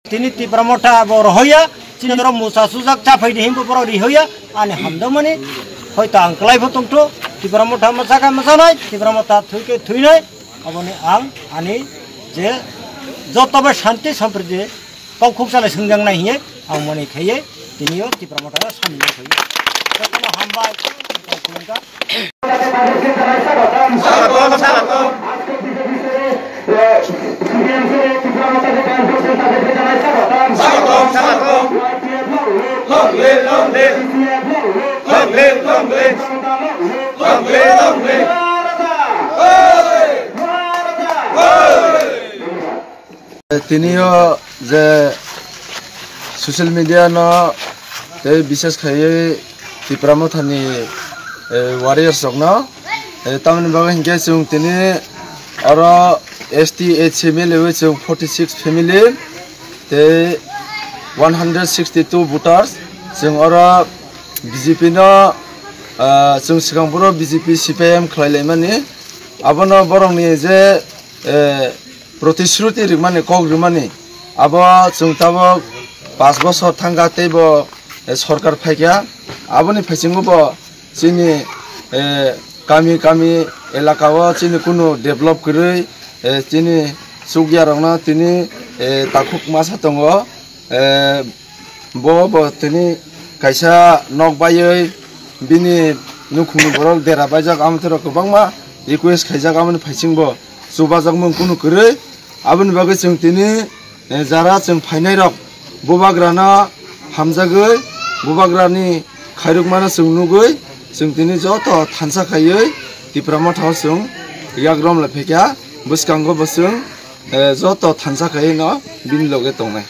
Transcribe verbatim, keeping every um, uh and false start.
Tini Tipra Motha bo rohoya, chini oro musa sujak chaphai di himbo borok rihoya, ani hamdamani, hoito ang kwlai bo tongtho, Tipra Motha masa khe masa nai, Tipra Motha thwi khe thwi nai, aboni ang ani je joto bai shanti sampriti kok khuk chalai swngjak nai hiye, ang mani khaiye, tini o Tipra Motha no samjak khaiye. Jotono hambai, khulumkha. Tini o je social media no tei bises khaiwi Tipra Mothani, eh, warriors rokno, eh, tamoni bagwi hinkhe chwng tini oro S T H C mili wi chwng forty six family tei one hundred sixty two voters chwng oro B J P no, ah, chwng swkang phuru B J P C P I M khlai laimani, abono borokni je, eh, protishruti rimani, kok rimani, abo chwng tabok panch bosor thangkha teibo, eh, sorkar phaikha. Aboni phaisingo bo chini, eh, kami kami elaka o chini kunu develop kwrwi, eh, chini chukya rokno tini, eh, takhuk masa tongo. Eh, bo bo tini kaisa nok baiwi bini nukhungni borok dera baijak, amtwrok kwbangma request khaijak, amoni phaisingo chubajakmung kunu kwrwi. Aboni bagwi chwng tini, eh, jara chwng phainairok bubagrano hamjagwi, bubagrani khairokmano chwng nugwi, chwng tini joto thansa khaiwi Tipra Mothao chwng yak romlai phaikha. Bwskango bo chwng, eh, joto thansa khaiwi no bini loge tongnai.